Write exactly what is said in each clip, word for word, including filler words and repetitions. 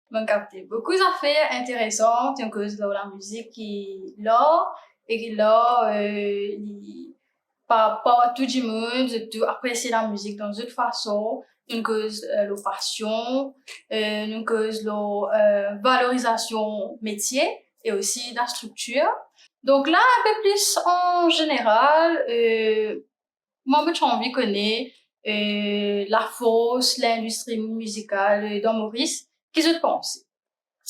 Mo'nn kapte boukou zafer interesan, ti koz lor lamizik ki lar, e ki lar, euh, li par rapor tou dimoun, zot tou apresie lamizik dan zot fason. Nou'nn koz, euh, lor fasion, euh, nou'nn koz lor, euh, valorizasion metie e osi lastriktir. Donk la, inpe plis an zeneral, euh, mwa, mo ti anvi kone, euh, lafors lindistri mizikal, euh, dan Moris. Ki zot panse?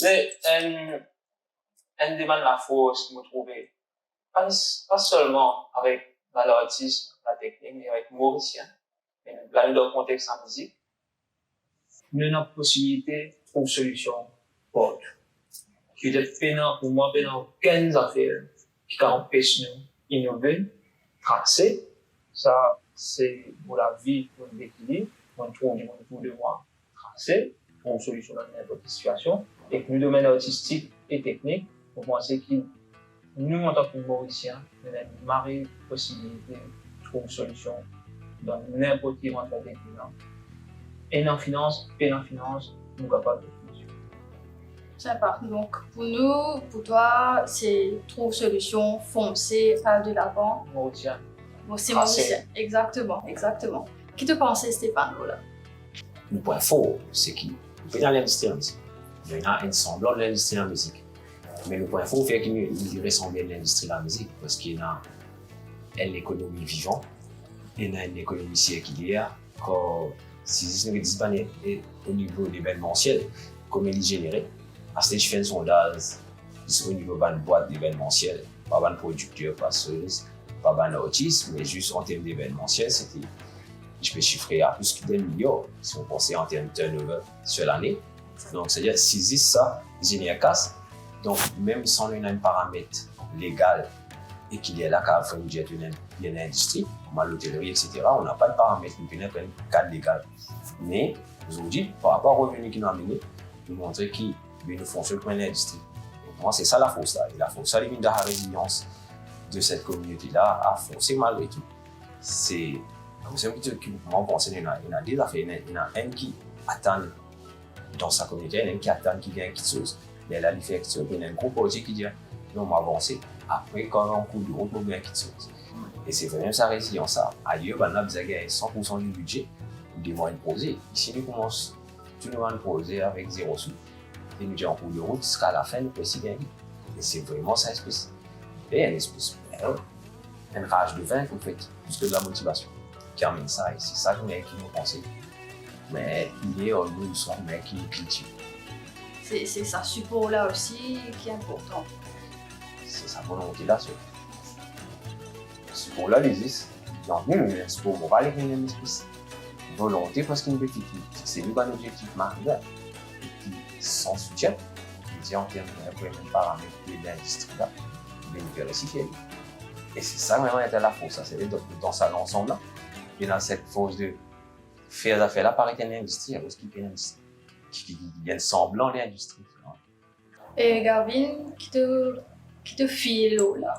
Me enn, enn de bann lafors ki mo trouve, pa, pa selman avek bann artis, lateknik, me avek Morisien, me la nou dan kontex lamizik, nou ena posibilite trouv solision partou. Petet pena, pou mwa, pena okenn zafer ki kapav anpes nou inove, trase. Sa, se mo lavi, mo lekilib, mo trouv dimoun otour de mwa, trase, trouv solision dan ninport ki sitiasion. Ek nou domenn artistik e teknik, mo panse ki nou, antan ki Morisien, nou ena enn mari posibilite trouv solision dan ninport ki evantialite ki ena. Ena finans, pena finans, nou kapav trouv solision. Sinpa. Donk, pou nou, pou twa, se trouv solision, fonse, al de lavan. Morisien. Bon, se trase. Morisien. Exactement, exactement. Ki to panse, Stéphane, lor la? Nou pwin for, se ki nou pena lindistri lamizik. Nou ena enn sanblan lindistri lamizik. Me nou pwin for fer ki nou, nou resanble lindistri lamizik, parski ena enn lekonomi vivan, ena enn lekonomi sirkiler, kan si zis nou dis bann e, o nivo levenmansiel, komie li zenere, aster ti fer enn sondaz, zis o nivo bann bwat levenmansiel, pa bann prodikter, pa sez, pa bann artis, me zis an term levenmansiel, se ti, ti pe sifre a plis ki de miliar, si nou panse an term turnover sir lane. Donk, sedir, si zis sa zener kas, donk, mem san nou ena enn paramet legal e ki lerla kapav fer nou dir nou ena, nou ena lindistri, kouma lotelri, et cetera, nou napa de paramet, nou pena enn kad legal. Me, zordi, par rapor a reveni ki nou amene, nou montre ki, be, nou fonse kouma enn lindistri. Donk, mwa, se sa lafors la. E lafors la, li vinn dan larezilians de set kominote la, a fonse malgre tou. Se, se ki, ki, mwa, mo panse, ena, ena de zafer, ena, ena enn ki atann dan sa kominote, ena enn ki atann ki gagn kiksoz. Lerla li fer kiksoz, ena enn gro parti ki dir, non, mo avanse. Apre, kan an kour de rout, mo gagn kiksoz. E se vremem sa rezilians la. Ayer, bann la bizin gagn san poursan di bidze pou demar enn proze. Isi, nou koumans tou nou bann proze avek zero sou. E nou dir an kour de rout, ziska lafin, nou pou esi gagn li. E se vremem sa lespri. E enn lespri, enn raz de vink, anfet, plis ki de la motivasion ki amenn sa, e se sa ki, ki nou panse. Me, li ena nou, nou swa, me ki nou kiltir. Se, se sa sipor la osi ki inportan. Se sa volonte la, sirtou. Sipor la, li existe. Dan nou, nou ena sipor moral, nou ena lespri. Volonte, parski nou pe fik-, fixe nou bann obzektif maker. E ki san soutien, nou dir an term de, premie paramet de lindistri la, be nou pe resi fer li. E se sa, vremem, ete lafors la, se dan, dan sa lansam la, ena set fors de fer zafer la paret enn lindistri, alor ki pa enn lindistri, ki, ki, ki, ki enn sanblan lindistri. E Garvin, ki to, ki to feel lor la?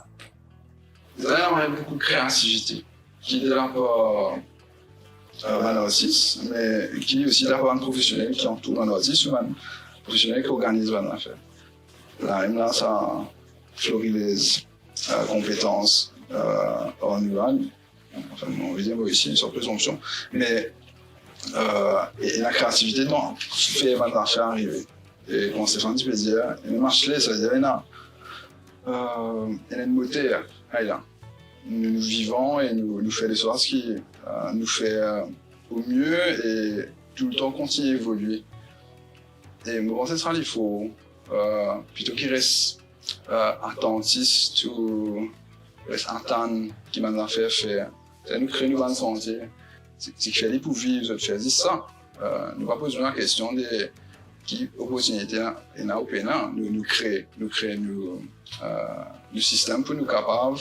Deza, ena boukou kreativite, ki de lapar, euh, bann artis, me ki osi de lapar bann profesionel ki antour bann artis, ou bann profesionel ki organiz bann zafer. Lamem la, sa florilez, euh, konpetans, euh, ar nou bann. Anfin, mo anvi dir, mo osi, san prezonpsion. Me, euh, e, e lakreativite dan fer bann zafer arive. E kouma Stéphane ti pe dir, e mem Ashley, savedir ena, euh, ena enn moter, ala. Nou, nou vivan e nou, nou fer de sort ki, euh, nou fer, euh, o mie e toultan kontign evolie. E mo panse sa li for, euh, plito ki res, euh, atantis, tou res atann ki bann zafer fer. Sa nou kre nou bann santie, ti, ti fer li pou viv, zot fer zis sa. Euh, nou pa poz nou lakestion de ki opotinite ena ou pena. Nou, nou kre, nou kre nou, euh, nou sistem pou nou kapav,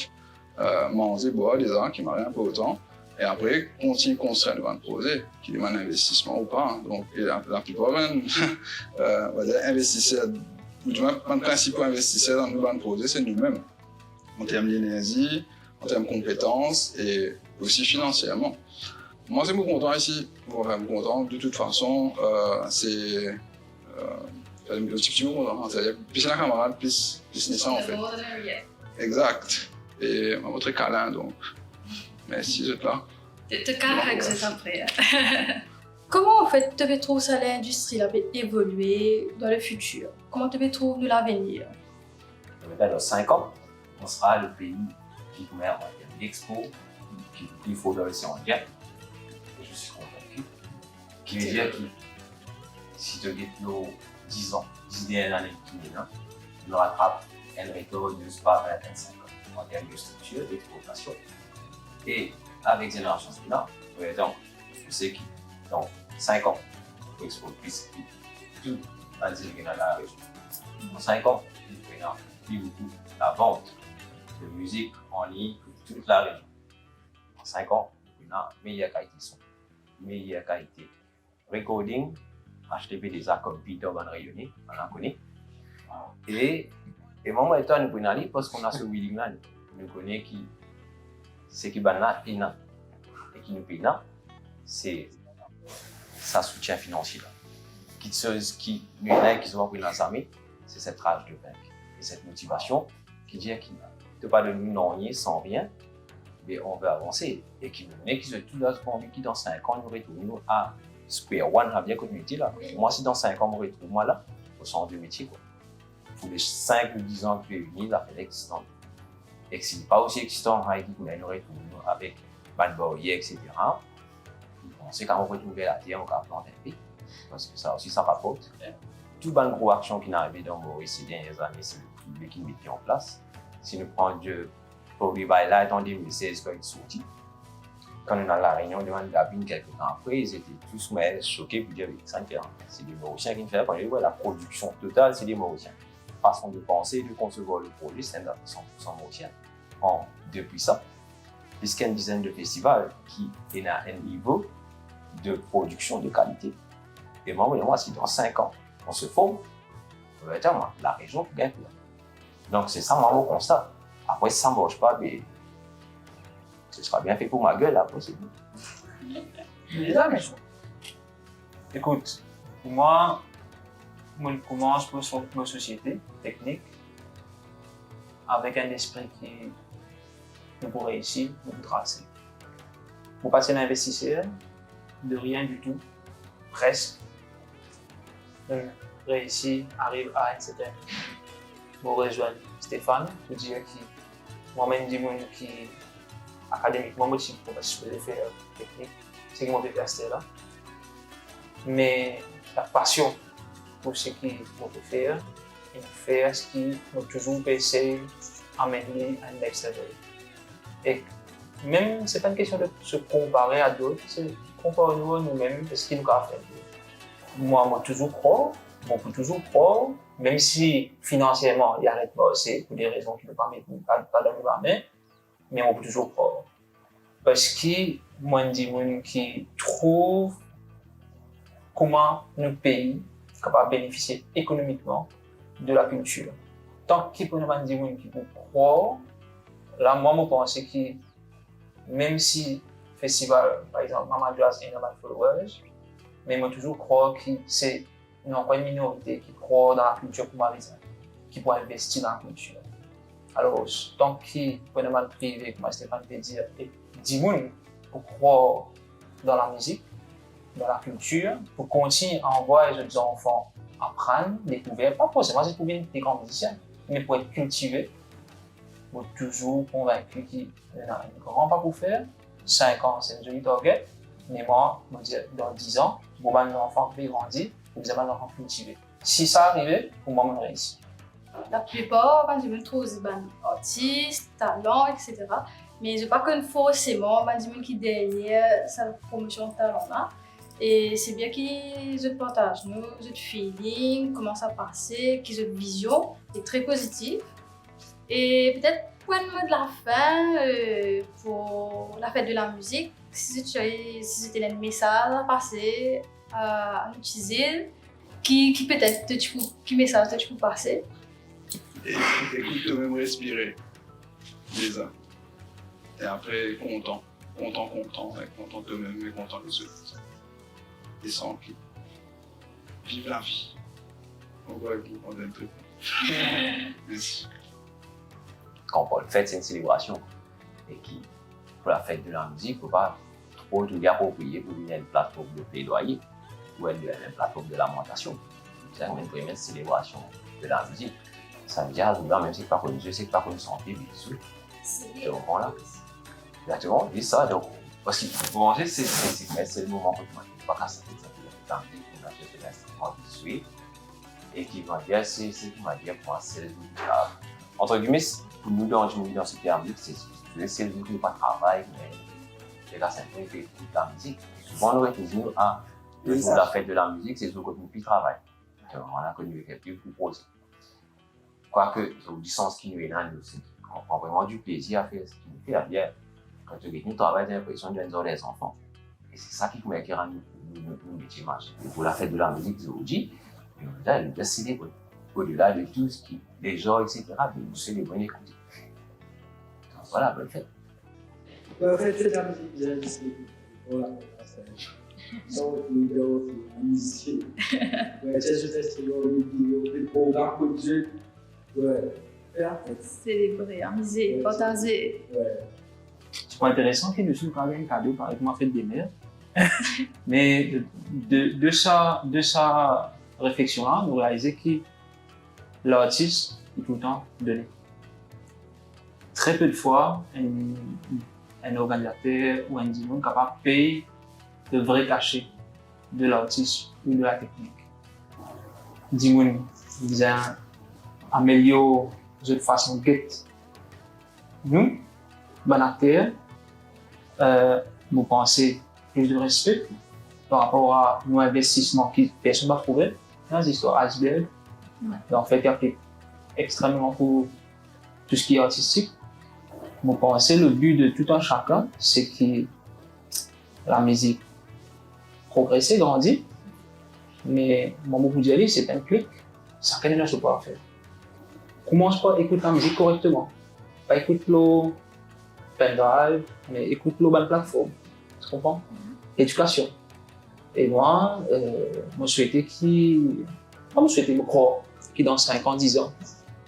euh, manze, bwar deza, ki mari inportan. E apre, kontign konstrir nou bann proze, ki demann investisman ou pa. Donk, e la, laplipar bann, euh, on va dire, investiser, ou dimwin bann prinsipal investiser dan nou bann proze, se noumem. An term lenerzi, an term konpetans e osi finansierman. Mwa, si mo kontan isi, mo vremem kontan. De tout fason, euh, se, euh, Mo ti, ti mo, savedir plis ena kamarad, plis, plis ena sa, an fet. Exact. E mo tre kalin, donk mersi zot la. To, to kar ek zot apre. Kouma, an fet, to pe trouv sa lindistri la pe evolie dan le fitir? Kouma to pe trouv nou lavenir? Donk, dan sink an, on sera le pays ki, kouma, on va dire, l'expo ki le plus fort dans l'océan Indien. Je suis convaincu. Ki vedir ki, si to get lor diz an, diz dernie lane ki vinn la, nou atrap enn retor de pa vin, vinn-sink an an term de striktir, d'exportasion. E avek zenerasion ki vinn la, par exanp, nou save ki dan sink an, nou pou export plis ki tou bann zil ki ena dan larezion. Dan sink an, nou pou ena pli boukou lavant de mizik an lign pou tou larezion. Dan sink an, nou pou ena meyer kalite son, meyer kalite recording, H T P deza, konpetitor bann Reyone, bann la kone. E, e mwa, mo letan nou pou ena li, parski nou ena so willing la, nou, nou kone ki seki bann la ena, e ki nou pena, se sa soutien finansie la. Kiksoz ki nou ena e ki zot pa pou ena zame, se set raz de vink e set motivasion ki dir ki to pa donn nou nanye san rien, me on ve avanse. E ki nou, ki zot tou la, zot anvi ki dan sink an nou retourn nou a square one, a bien kot nou ete la. Wi. Mwa, si dan sink an mo retrouv mwa la, mo sanz de metie, kwa. Pou le sink ou diz an ki pe vini, zafar la existe. E si li pa osi existe, a ki moman nou retourn nou avek bann baryer, et cetera. Mo panse kan mo retrouv later, mo kav plant enn pe, parski sa osi, sa raport. Tou bann gro aksion ki inn arive dan Moris se dernie zane, se le prive ki met li an plas. Si nou pran de Kobe Bryant an de mil sez, kan li sorti, kan nou al La Rényon, demann Gabin kelke tan apre, zot ete tous, me, soke pou dir, "Sa inn fer, se de Morisien ki inn fer." Kan li dir, "Wi, la prodiksion total, se de Morisien." Fason de panse, de konsevwar le proze, se enn san pour san Morisien. An de plis sa, plis ki enn dizenn de festival ki ena enn nivo de prodiksion de kalite. E mwa, mo dir, mwa, si dan sink an, on se form, on va dir, mwa, larezion pou gagn pli. Donk, se sa, mwa, mo konsta. Apre, si sa mars pa, be, ce sera bien fait pour ma gueule, apre, se bon. Ekout, pou mwa, mo koumans pou so-, mo sosiete teknik avek enn lespri ki nou pou reisi, nou pou trase. Mo pa ti enn investiser de rien ditou, preske. Mo reisi ariv a enn serten, mo rezwenn Stéphane pou dir ki mwa, mo enn dimoun ki akademikman mo ti, mo pa ti sipoze fer teknik, seki mo pe fer aster la. Me lapasion pou seki mo pe fer, inn fer ki mo touzour pe esey amenn li a enn next level. E mem, se pa enn kestion de se konpare a dot, se konpar nou a noumem, eski nou kapav fer li. Mwa, mo touzour krwar, mo pou touzour krwar, mem si finansierman, li aret marse pou de rezon ki nou pa met, pa, pa dan nou lame, me mo pou touzour krwar. Parski mwa, enn dimoun ki trouv kouma nou pei kapav benefisie ekonomikman de lakiltir. Tan ki pou ena bann dimoun ki pou krwar, la, mwa, mo panse ki mem si festival, par exanp, Mama Jazz ena bann followers, me mo touzour krwar ki se nou ankor enn minorite ki krwar dan lakiltir kouma bizin, ki pou investi dan lakiltir. Alor, tan ki pou ena bann prive, kouma Stéphane pe dir, e dimoun pou krwar dan lamizik, dan lakiltir, pou kontign anvway zot zanfan aprann, dekouver, pa forseman zis pou vinn de gran mizisien, me pou et kiltive, mo touzour konvinki ki ena enn gran pa pou fer. Sink an, se enn zoli target, me mwa, mo dir, dan diz an, pou bann zanfan ki pe grandi, pou bizin bann zanfan kiltive. Si sa arive, pou mwa, mo reisi. Laplipar bann dimoun trouv bann artis, talan, et cetera. Me zot pa konn forseman bann dimoun ki deryer sa promosion talan la. E se bien ki zot partaz nou zot feeling, kouma sa pase, ki zot vizion, e tre pozitif. E petet pou enn mo de lafin, euh, pou lafet de lamizik, si zot, si zot ena enn mesaz a pase, euh, a nou ti zil, ki, ki petet to ti pou, ki mesaz to ti pou pase? E ekout tomem, respire deza. E apre, kontan, kontan, kontan, e kontan tomem, e kontan lezot. E san pli. Viv lavi. Kan Paul fet, se enn selebrasion. E ki, pou lafet de lamizik, fo pa tro trouv li apropriye pou vinn enn platform de pledwaye ou enn, enn platform de lamantasion. Sa, enn vremem selebrasion de lamizik. Savedir, azourla, mem si pa konn zwe, si pa konn sante, bizou. Donk, vwala. Exakteman, wi, sa, donk, parski pou manze, se, se, se, se le moman pou manze. Pa kas tet sa, pou manze, pou manze, se linstriman ki zwe, e ki, kouma dir, se, se, kouma dir, pou mwa, se le zour, entre guillemets, pou nou dan, nou dan sekter mizik, se, se, se le zour ki nou pa travay, me, se la, se enn pe lamizik. Souvan, nou retrouv nou, a, le zour de lafet de lamizik, se zour kot nou pi travay. Donk, vwala, kot nou pe fer pli gro proze. Kwake, so, lisans ki nou ena, nou, se, nou pran vreman diplezir a fer seki nou fer, bien. Kan to get nou travay, to ena linpresion de donn zot lezanfan. E se sa ki pou rann nou, nou, nou, nou metie marse. E pou lafet de lamizik zordi, nou, la, nou selebre. Odela de tou seki, lezar, et cetera, nou selebre, nou ekoute. Donk, vwala, bonn fet. Be, an fet, se lamizik bizin existe. Vwala, sa, sa, nou, nou, nou, mizisien. Wi, ti zis enn instriman, nou, nou, nou, program kot zot. Wi, fer lafet. Selebre, amize, wi, partaze. Wi. Se interesan ki nou, si nou kapav gagn kado, parey kouma fet de mer. Me de, de, de sa, de sa refleksion la, nou realize ki lartis, li toultan done. Tre pe de fwa, enn, enn organizater ou enn dimoun kapav pey le vre kase de lartis ou de lateknik. Dimoun bizin amelior zot fason get nou, bann akter, eh, mo panse plis de respe par rapor a nou investisman ki personn pa trouve. Ena zistwar iceberg. Wi. Donk, anfet, li aplik extrememan pou tou seki artistik. Mo panse le bi de tout un chacun, se ki lamizik progrese, grandi, me mo, mo pou dir li, se pa enn klik, sakenn ena so par fer. Koumans par ekout lamizik korekteman. Pa ekout lor pendrive, me ekout lor bann platform. Tu konpran? Mhm. Edikasion. E mwa, eh, mo swete ki, pa mo swete, mo krwar ki dan sink an, diz an,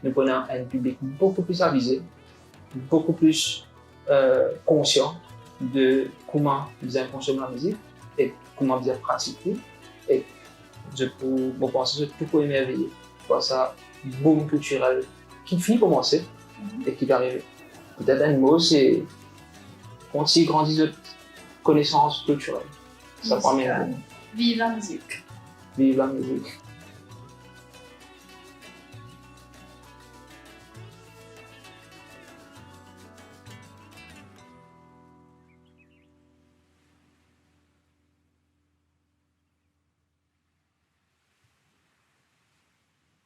nou pou ena enn piblik boukou plis avize, boukou plis, eh, konsian de kouma bizin konsom lamizik e kouma bizin pratik li. E zot pou, mo panse zot tou pou emerveye par sa boom kiltirel ki finn koumanse, mhm, e ki pe arive. Petet enn mo, se kontign grandi zot konesans kiltirel. Sa pou amenn. Viv lamizik. Viv lamizik.